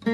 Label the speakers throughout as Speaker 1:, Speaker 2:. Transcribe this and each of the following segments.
Speaker 1: Ya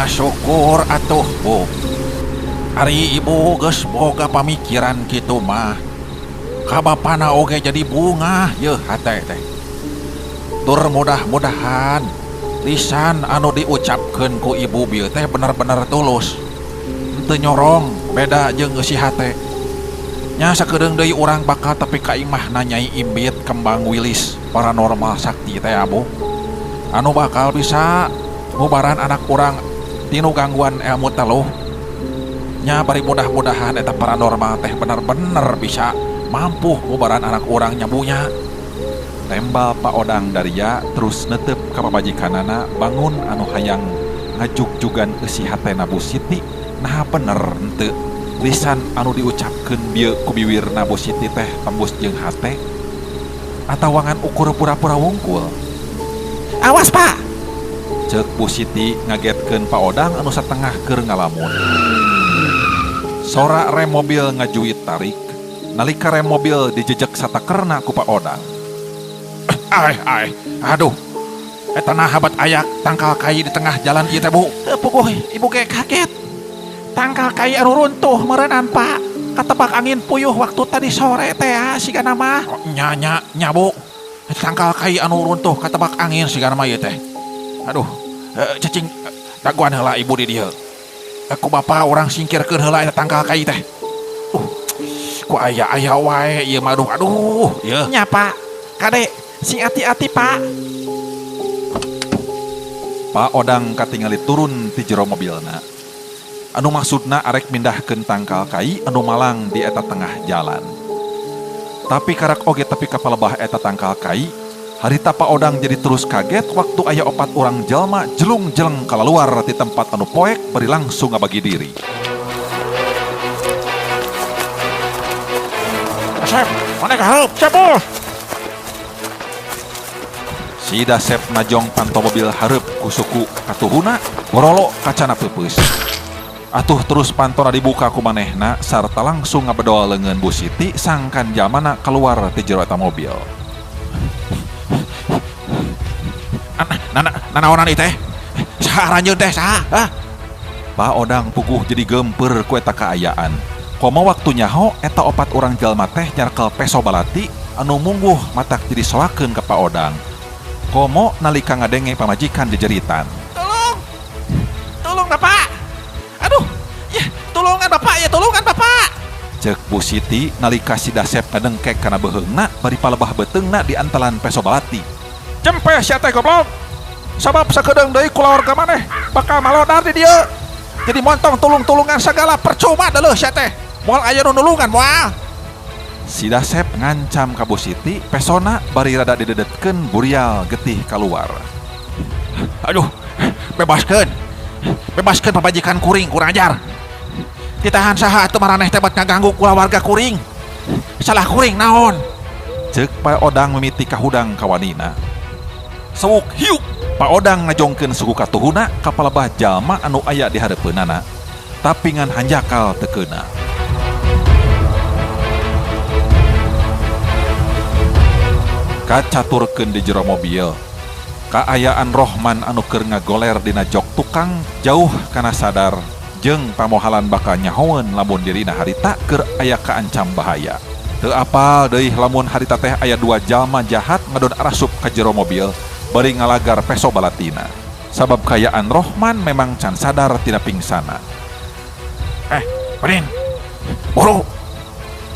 Speaker 1: syukur atuh Bu. Ari ibu geus boga pamikiran kitu mah. Ka bapana oge jadi bungah yeuh hate teh. Tur mudah-mudahan Lisan anu diucapkeun ku ibu bieu teh bener-bener tulus. Teu nyorong beda jeung eusi hate. Nya sakedeung deui urang bakal tepi ka imahna Nyai Imbit Kembang Wilis paranormal sakti teh abu. Anu bakal bisa ngubaran anak urang tinu gangguan ilmu teluh. Nya bari mudah-mudahan eta paranormal teh bener-bener bisa mampu ngubaran anak urang nyabunya. Tembal Pak Odang daria terus netep ka pamajikanana bangun anu hayang ngajugjugan eusi hatena Bu Siti. Nah bener henteu lisan anu diucapkeun bieu ku biwirna Bu Siti teh tembus jeung hate atawa ngan ukur pura-pura wungkul. Awas Pak, ceuk Bu Siti ngagetkeun Pak Odang anu satengah keur ngalamun. Sora rem mobil ngajuit tarik nalika rem mobil dijejek satakerna ku Pak Odang. Ai ai, aduh, eta nah habat ayak tangkal kai di tengah jalan ieu teh Bu. Puguh ibu ge kaget. Tangkal kai anu runtuh meureunnan Pak. Katebak angin puyuh waktu tadi sore teh sigana mah. Oh, nya nya nya Bu. Tangkal kai anu runtuh katebak angin sigana mah ieu teh. Aduh, cicing daguan heula ibu di dieu. Ku bapa urang singkirkeun heula eta tangkal kai teh. Ku aya-aya wae ieu mah aduh aduh ieu. Nya Pak, kade sing ati-ati Pak. Pak Odang katingali turun ti jero mobilna. Anu maksudna arek mindahkeun tangkal kai anu malang di eta tengah jalan. Tapi karak oge tepi ka palebah eta tangkal kai, harita Pak Odang jadi terus kaget waktu aya opat urang jalma jelung-jeleng kalaluar ti tempat anu poek bari langsung ngabagi diri. Asep, mana kahareup? Sep bos. Si Dasep najong panto mobil hareup ku suku katuhuna, borolo kacana peupeus. Atuh terus pantona dibuka ku manehna sarta langsung ngabedol leungeun Bu Siti sangkan jalmana keluar ti jero eta mobil. Nanaonan ieu teh? Saha aranjeun teh saha? Hah? Pak Odang puguh jadi geumpeur ku eta kaayaan. Komo waktu nyaho eta opat urang jalma teh nyarkel peso balati anu mungguh matak jadi soakeun ka Pak Odang. Komo nalika ngadenge pamajikan jejeritan. Tolong, tolong Bapak. Aduh, ya tolongan Bapak, ya tolongan Bapak. Ceuk Bu Siti nalika si Dasep ngadengkek kana beuheungna bari palebah beuteungna di antalan peso balati. Cempeh sia teh goblok. Sabab sakedeung deui kulawarga maneh bakal malodar di dieu. Jadi montong tulung-tulungan segala percuma deuleuh sia teh. Moal aya nu nulungan moal. Si Dasep ngancam ka Bu Siti, pesona bari rada didedetkeun burial getih kaluar. Aduh, bebaskeun. Bebaskeun pamajikan kuring kurang ajar. Ditahan saha atuh maraneh teh bat ngaganggu kulawarga kuring. Salah kuring naon? Ceuk Pak Odang mimiti kahudang kawanina. Sewuk hiuk, Pak Odang ngajongkeun suku katuhuna ka palebah jalma anu aya di hareupeunana. Tapi ngan hanjakal teu keuna. Kacaturkeun di jero mobil. Kaayaan Rohman anu keur ngagoler dina jok tukang jauh kana sadar jeung pamohalan bakal nyahoeun lamun dirina harita keur aya kaancam bahaya. Teu apal deui lamun harita teh aya dua jalma jahat ngadon arasup ka jero mobil bari ngalagar peso balatina. Sabab kayaan Rohman memang can sadar tina pingsana. Godin. Buru.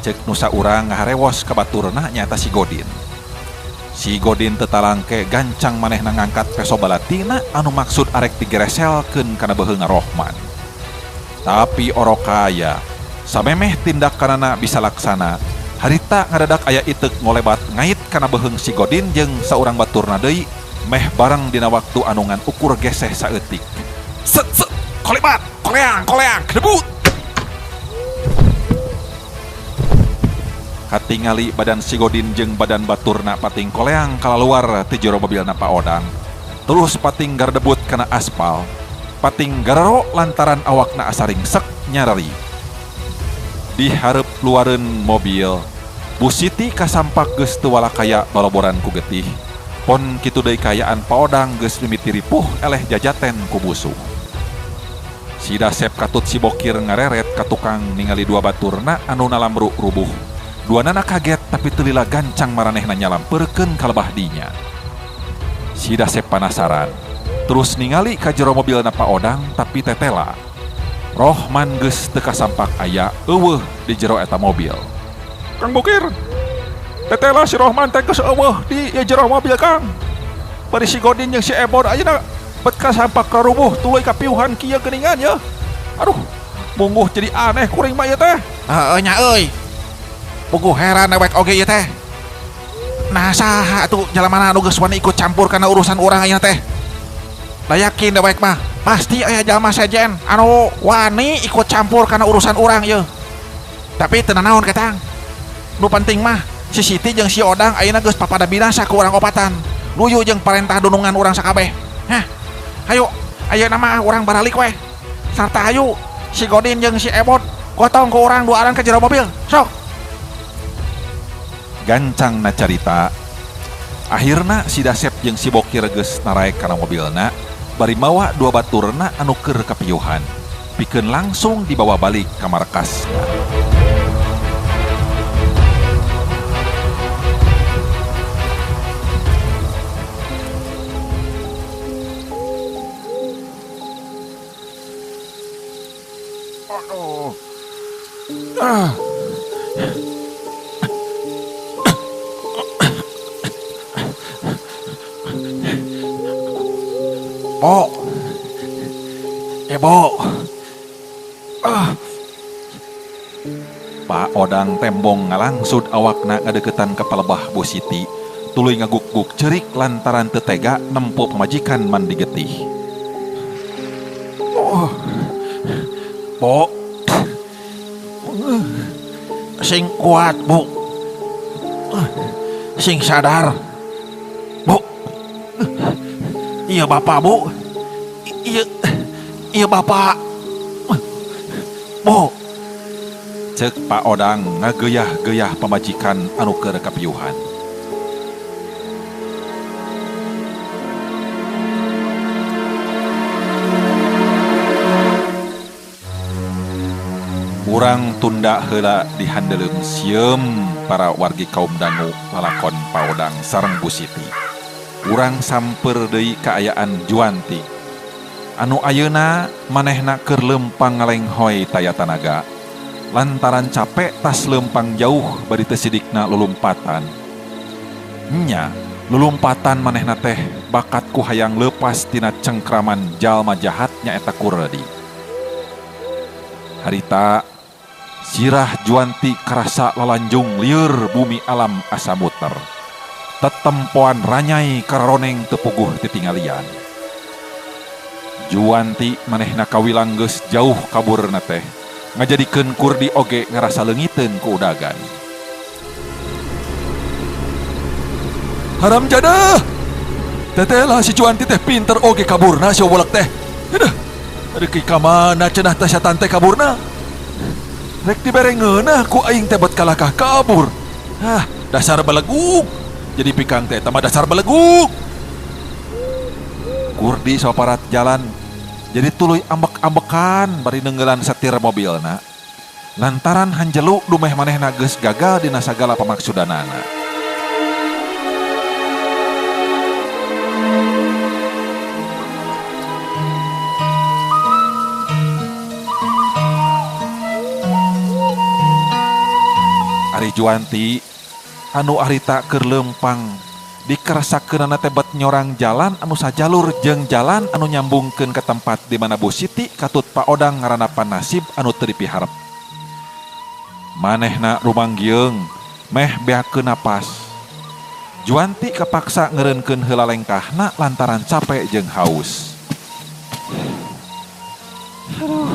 Speaker 1: Ceuk nu saurang ngaharewos ka baturna nyaeta si Godin. Si Godin tetalangke gancang manehna ngangkat peso balatina anu maksud arek digereselkeun kana beuheungna Rohman. Tapi orokaya, samemeh tindakanana bisa laksana, harita ngadadak aya iteuk ngolebat ngait kana beuheung si Godin jeung saurang baturna deui meh bareng dina waktu anu ngan ukur geseh saeutik. Set set kolebat, koleang koleang kedebut. Katingali badan si Godin jeung badan baturna pating koleang kalaluar ti jero mobilna Pak Odang. Terus pating gardebut kana aspal. Pating gararo lantaran awakna asa ringsek nyarari. Di hareup luareun mobil, Bu Siti kasampak geus teu walakaya baloboran ku getih. Pon kitu deui kaayaan Pak Odang geus mimiti ripuh eleh jajaten ku musuh. Si Dasep katut si Bokir ngareret ka tukang ningali dua baturna anu nalamru rubuh. Dua nana kaget tapi telila gancang maranehna nyalampeurkeun ka lebah dinya. Si Dasep panasaran. Terus ningali ka jero mobilna Pak Odang tapi tetela. Rohman geus teu kasampak aya eueuh di jero eta mobil. Kang Bokir, tetela si Rohman teh geus eueuh di ieu jero mobil Kang. Bari si Godin jeung si Ebon ayeuna bet kasampak karubuh tuluy kapiuhan kieu geuningan yeuh. Aduh, mungguh jadi aneh kuring mah ieu teh. Heeh nya euy. Puguh heran dewek oge ieu teh. Nah saha atuh jalamana anu geus wani ikut campur kana urusan urang ayeuna teh. Da yakin dewek mah pasti aya jalma sejen anu wani ikut campur kana urusan urang ieu. Tapi teu nanaon ketang. Nu penting mah si Siti jeung si Odang ayeuna geus papada binasa ku urang opatan. Luyu jeung parentah dunungan urang sakabeh. Hah. Hayu, ayeuna mah urang baralik weh. Sarta hayu si Godin jeung si Ebot gotong ku urang duaan ka jero mobil. Sok. Gancangna carita. Akhirna si Dasep jeung si Bokir geus naraek kana mobilna bari mawa dua baturna anu keur kapiuhan. Pikeun langsung dibawa balik ka markasna. Aduh. Ah. Bo. Bo. Ah. Pak Odang tembong ngalangsud awakna ngadeukeutan ka palebah Bu Siti. Tuluy ngaguk-guk ceurik lantaran teu tega nempo pamajikan mandi getih. Oh. Bo. Sing kuat, Bu. Sing sadar. Bu. Iya Bapak, Bu. Iya. Iya Bapak. Bu. Cek Pak Odang ngageyah-geyah pamajikan anu keur kapiuhan. Urang tunda heula di handeleum sieum para wargi kaum dangu lalakon Pak Odang sareng Bu Siti. Urang samper deui kaayaan Juanti. Anu ayeuna manehna keur leumpang ngalenghoy taya tanaga. Lantaran capek tas leumpang jauh bari teu sidikna lulumpatan. Nya, lulumpatan manehna teh bakat ku hayang leupas tina cengkraman jalma jahat nyaeta Kurdi. Harita sirah Juanti karasa lalanjung lieur bumi alam asa muter. Tetempoan ranyai kararoneng teu puguh titingalian. Juanti manehna kawilang geus jauh kaburna teh. Ngajadikeun Kurdi oge ngarasa leungiteun ku udagan. Haram jadah. Teteh lah si Juanti teh pinter oge kaburna si obolak teh. Aduh, aduh ka mana cenah teh setan teh kaburna. Rek dibere ngeunah ku aing teh bet kalakah kabur. Hah, dasar beleguk. Jadi pikang teh eta mah dasar beleguk. Kurdi saparat jalan. Jadi tuluy ambek-ambekan bari neunggelan setir mobilna. Lantaran hanjelu dumeh manehna geus gagal dina sagala pamaksudanana. Ari Juanti anu harita keur leumpang dikeresakeunana teh bet nyorang jalan anu sajalur jeung jalan anu nyambungkeun ke tempat di mana Bu Siti katut Pak Odang ngarandapan nasib anu teu dipiharep. Manehna rumanggieung meh beakeun napas. Juanti kapaksa ngeureunkeun heula lengkahna lantaran capek jeung haus. Aduh.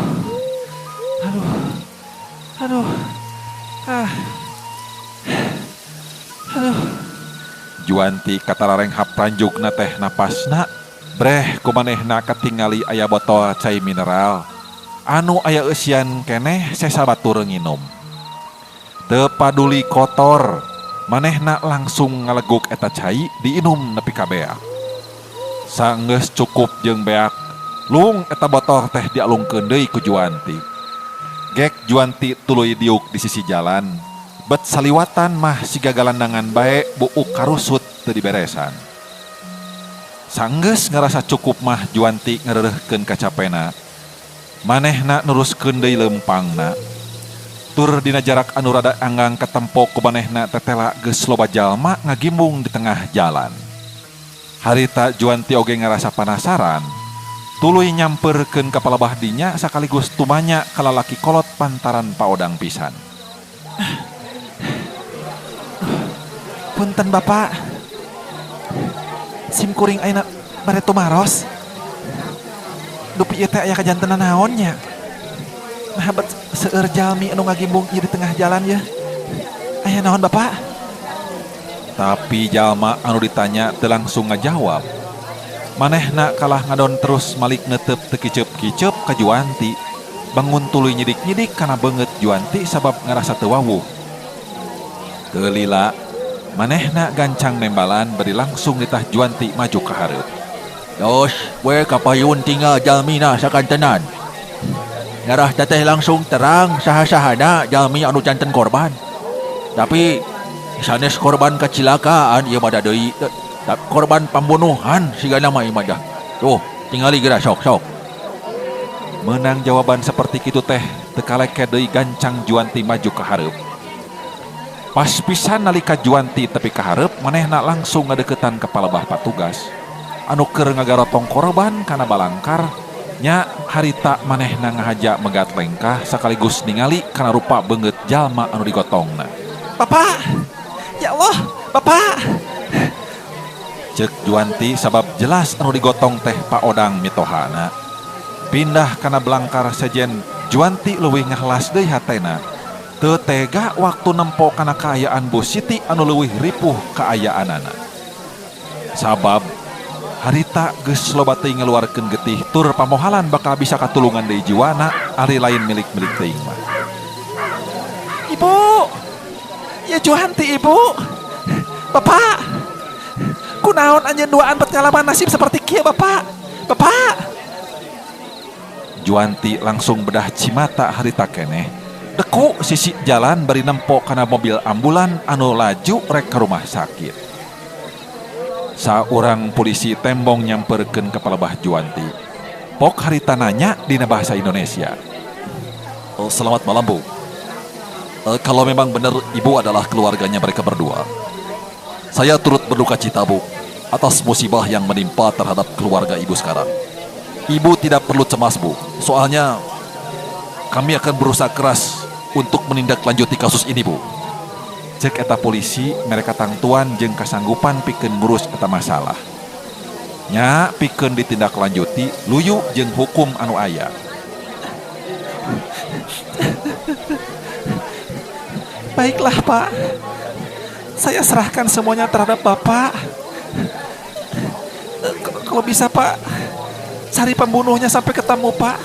Speaker 1: Aduh. Aduh. Ah. Aduh. Juanti katararenghap ranjukna teh napasna breh kumanehna katingali aya botol cai mineral anu aya eusian keneh sesa batur nginum. Teu paduli kotor, manehna langsung ngaleguk eta cai diinum nepi ka beak. Sanggeus cukup jeung beak, lung eta botol teh dialungkeun deui ku Juanti. Gek Juanti tuluy diuk di sisi jalan. Bet saliwatan mah siga galandangan bae buuk karusut teu diberesan. Sanggeus ngarasa cukup mah Juanti ngareureurkeun kacapena. Manehna neruskeun deui leumpangna. Tur dina jarak anu rada anggang katempo ku manehna tetela geus loba jalma ngagimbung di tengah jalan. Harita Juanti oge ngarasa panasaran. Tuluy nyamperkeun ka palebah dinya sakaligus tumanya ka lalaki kolot pantaran paodang pisan. Punten Bapak. Sim kuring ayeuna bade tumaros. Dupi ieu teh aya kajantenan naon nya? Nah bet seueur jalmi anu ngagimbung ieu di tengah jalan ye. Aya naon Bapak? Tapi jalma anu ditanya teu langsung ngajawab. Manehna kalah ngadon terus malik netep teu kiceup-kiceup ka Juanti. Bangun tuluy nyidik-nyidik kana beungeut Juanti sabab ngarasa teu wawuh. Teu lila manehna gancang nembalan bari langsung nitah Juanti maju ka hareup.
Speaker 2: Dos, we kapayun tinggal jalmina sakantenan. Ngarah teteh langsung terang saha-sahana jalmi anu janten korban. Tapi sanes korban kecelakaan ieu mah da deui, korban pembunuhan sigana mah ieu mah dah. Tuh, tingali geura sok sok.
Speaker 1: Menang jawaban seperti kitu teh teu kaleke deui gancang Juanti maju ka hareup. Pas pisan nalika Juanti tepi ka hareup, manehna langsung ngadeukeutan ka palebah patugas. Anu keur ngagarotong korban kana balangkar, nya harita manehna ngahaja megat lengkah sekaligus ningali kana rupa beungeut jalma anu digotongna. Bapak! Ya Allah, Bapak! Ceuk Juanti sabab jelas anu digotong teh Pak Odang mitohana. Pindah kana belangkar sejen Juanti leuwih ngahelas deui hatena. Teu tega waktu nempo kana kaayaan Bu Siti anu leuwih ripuh kaayaanana. Sabab harita geus loba teuing ngaluarkeun getih tur pamohalan bakal bisa katulungan deui jiwana ari lain milik-milik teuing mah. Ibu! Ya Juanti ibu! Bapak! Kunaon anjeun duaan bet ngalaman nasib seperti kieu Bapak? Bapak! Juanti langsung bedah cimata harita keneh. Deku sisi jalan bari nempo kana mobil ambulan anu laju rek ka rumah sakit. Saurang polisi tembong nyamperkeun ka palebah Juanti. Pok harita nanya dina bahasa Indonesia.
Speaker 2: Oh, selamat malam Bu. Kalau memang benar ibu adalah keluarganya mereka berdua, saya turut berduka cita Bu atas musibah yang menimpa terhadap keluarga ibu sekarang. Ibu tidak perlu cemas Bu, soalnya kami akan berusaha keras untuk menindaklanjuti kasus ini Bu.
Speaker 1: Cek eta polisi mereka tangtuan jeung kasanggupan pikeun ngurus eta masalah. Nya pikeun ditindaklanjuti luyu jeung hukum anu aya. Baiklah Pak, saya serahkan semuanya terhadap Bapak. Kalau bisa Pak, cari pembunuhnya sampai ketemu Pak.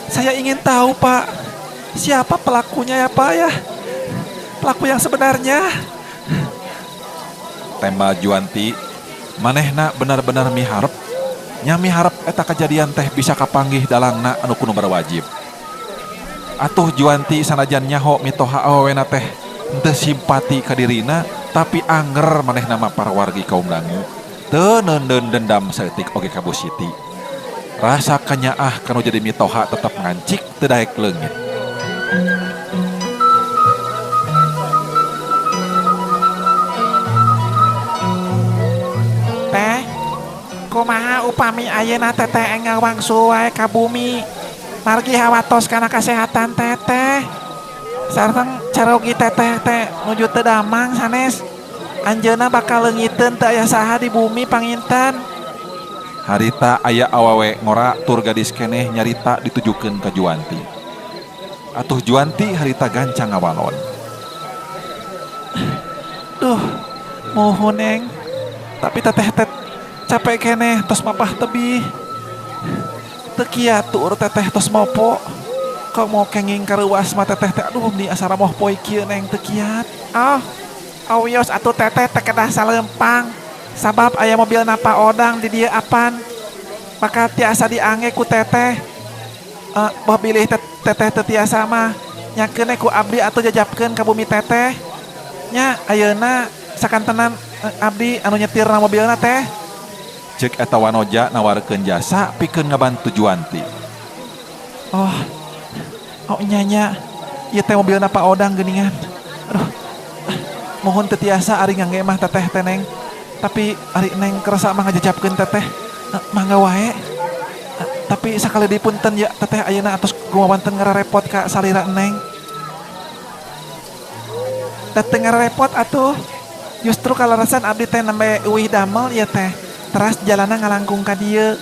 Speaker 1: Saya ingin tahu Pak, siapa pelakunya ya Pak ya? Pelaku yang sebenarnya. Tembal Juanti, manehna benar-benar miharep. Nya miharep eta kejadian teh bisa kapanggih dalangna anu kudu berwajib. Atuh Juanti sanajan nyaho mitoha awena teh henteu simpati ka dirina, tapi anger manehna mah parawargi kaum dangu. Teu neundeun dendam saeutik oge ka Bu Siti. Rasa kanyaah kanu jadi mitoha tetep ngancik teu daek leungit. Teh, kumaha upami ayeuna teteh enggal wangsul wae ka bumi? Margi hawatos kana kasehatan teteh. Sareng carogi teteh teh nuju teu damang sanes. Anjeunna bakal leungiteun teu aya saha di bumi panginten. Harita aya awewe ngora tur gadis keneh nyarita ditujukeun ka Juanti. Atuh Juanti harita gancang ngawalon. Duh, muhun neng. Tapi teteh teh capek keneh tos mapah tebih. Teu kiat tuur teteh tos mopo. Kok mau kenging kareuwas mah teteh teh aduh ni asa ramoh poe kieu neng teu kiat. Oh, awios atuh teteh teh kedah salempang. Sabab aya mobil napa odang di dieu apan. Maka tiasa diange ku teteh. Boh bilih teteh teu tiasa mah nyakeun ku abdi atuh jajapkeun ka bumi teteh. Nya ayeuna sakantenan abdi anu nyetirna mobilna teh. Cek eta wanoja nawarkeun jasa pikeun ngabantu Juanti. Oh, oh nya nya, ieu teh mobilna Pak Odang geuningan. Aduh, mohon teu tiasa ari ngangge mah teteh teh Neng. Tapi ari Neng kersa mah ngajajapkeun teteh, mangga wae. Tapi sakali deui punten ya teteh ayeuna atos gumawanten ngararepot ka salira Neng. Teteh ngararepot atuh. Justru kalarasan abdi teh nembe euwih damel ieu teh. Teras jalanna ngalangkung ka dieu.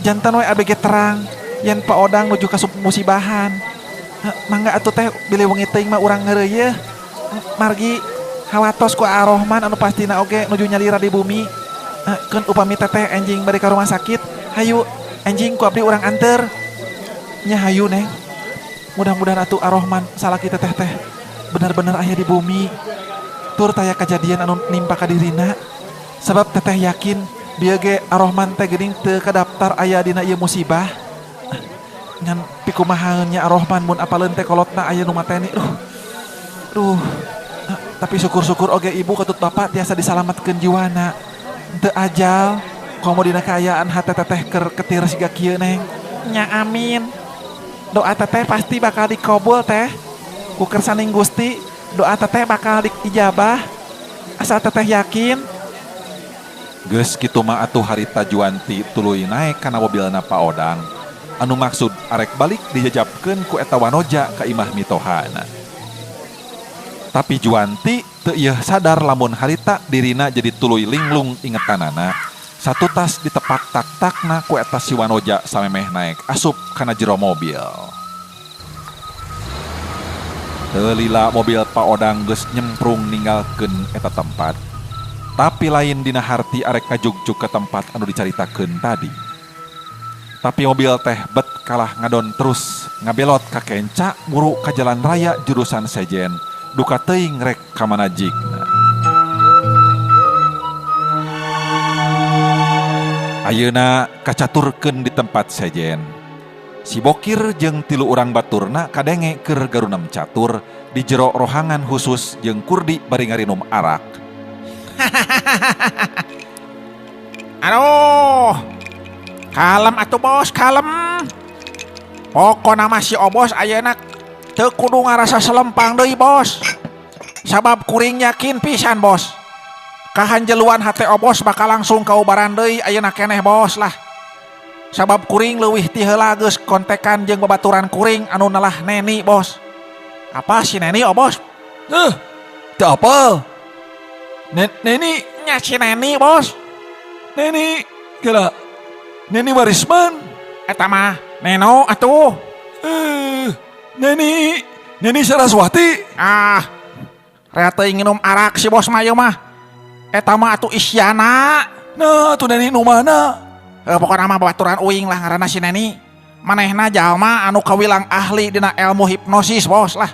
Speaker 1: Janten we abdi ge terang yen Pak Odang nuju ka musibahan. Mangga atuh teh bilih wengi teuing mah urang ngeureuyeuh. Margi hawatos ku Arohman anu pastina oge nuju nyalira di bumi. Keun upami teteh enjing bari ka rumah sakit, hayu enjing ku abdi urang anter. Nya hayu Neng. Mudah-mudahan atuh Arohman salaki teteh teh bener-bener aya di bumi. Tur taya kajadian anu nimpa ka dirina. Sabab teteh yakin bieu ge Arohman teh geuning teu kadaftar aya dina ieu musibah. Ngan pikumahaeun nya Arohman mun apaleun teh kolotna aya nu mateni. Duh. Duh. Tapi syukur-syukur oge ibu katut bapak tiasa disalamatkeun jiwana. Teu ajal komo dina kaayaan hate teteh keur ketir siga kieu Neng. Nya amin. Doa teteh pasti bakal dikabul teh. Ku kersaning Gusti, doa teteh bakal diijabah. Asal teteh yakin. Geus kitu mah atuh harita Juanti tuluy naek kana mobilna Pak Odang. Anu maksud arek balik dijajapkeun ku eta wanoja ka imah mitohana. Tapi Juanti teu ieu sadar lamun harita dirina jadi tuluy linglung ingetanana. Satu tas ditepak tak-takna ku eta si wanoja samemeh naek asup kana jero mobil. Teu lila mobil Pak Odang geus nyemprung ninggalkeun eta tempat. Tapi lain dina harti arek ngajugjug ke tempat anu dicaritakeun tadi. Tapi mobil teh bet kalah ngadon terus ngabelot ka kenca muru ka jalan raya jurusan sejen. Duka teuing rek ka mana jigna. Ayeuna kacaturkeun di tempat sejen. Si Bokir jeung tilu urang baturna kadenge keur garunam catur di jero rohangan khusus jeung Kurdi bari ngarinum arak.
Speaker 3: Aduh, kalem atuh bos, kalem. Pokona mah si Obos ayeuna teu kudu ngarasa selempang deui bos. Sabab kuring yakin pisan bos. Kahanjeluan hate Obos bakal langsung kaubaran deui ayeuna keneh bos lah. Sabab kuring leuwih ti heula geus kontekan jeung babaturan kuring anu nelah Neni bos. Apa si Neni Obos?
Speaker 2: Teu apal. Neni
Speaker 3: nya si Neni bos.
Speaker 2: Neni kela Neni Warisman.
Speaker 3: Eta mah Neno atuh.
Speaker 2: Neni Neni Saraswati.
Speaker 3: Ah, rea teuing nginum arak si bos mah ieu mah. Eta mah atuh Isyana.
Speaker 2: Nah, atuh Neni nu mana?
Speaker 3: Pokona mah babaturan uing lah ngaranna si Neni. Manehna jalma anu kawilang ahli dina ilmu hipnosis bos lah.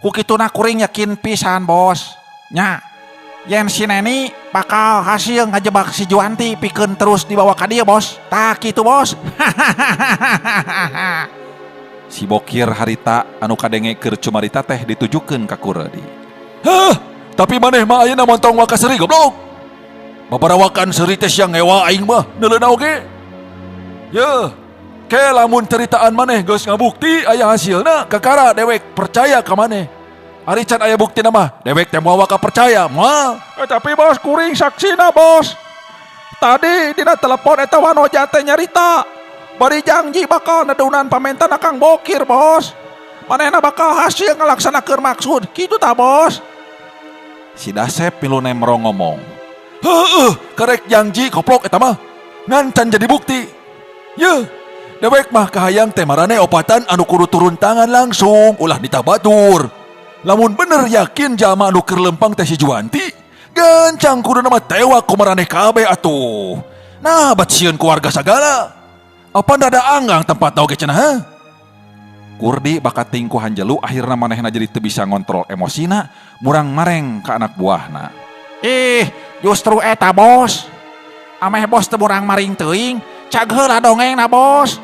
Speaker 3: Ku kituna kuring yakin pisan bos. Nya, yen si Neni bakal hasil ngajebak si Juanti pikeun terus dibawa ka dieu bos. Tah kitu bos.
Speaker 1: Si Bokir harita anu kadenge keur cumarita teh ditujukeun ka Kurdi.
Speaker 2: Hah, tapi maneh mah ayeuna montong waka seuri goblok. Babarawakan seuri teh siang ngewa aing mah neuleuna oge. Yeuh, ke lamun ceritaan maneh geus ngabukti aya hasilna kakara dewek percaya ka maneh. Ari can aya buktina mah dewek teh moal waka percaya moal.
Speaker 3: Tapi bos kuring saksina bos. Tadi dina telepon eta wanoja teh nyarita. Bari janji bakal nedunan pamentan Kang Bokir bos. Manehna bakal hasil ngalaksanakeun maksud kitu ta bos.
Speaker 1: Si Dasep milu nemro ngomong.
Speaker 2: Heueuh, karek janji koplok eta mah. Ngan can jadi bukti. Yeuh, dewek mah kahayang teh marane opatan anu kudu turun tangan langsung ulah ditabatur. Lamun bener yakin jalma anu keur lempang teh si Juanti, gancang kuduna mah tewak ku maraneh kabeh atuh. Nah, bat sieun ku warga sagala. Apa rada anggang tempat oge cenah ha?
Speaker 1: Kurdi bakat tingku hanjelu akhirna manehna jadi teu bisa ngontrol emosina, murang mareng ka anak buahna.
Speaker 3: Ih, justru eta bos. Ameh bos teu murang maring teuing, cag heula dongengna bos.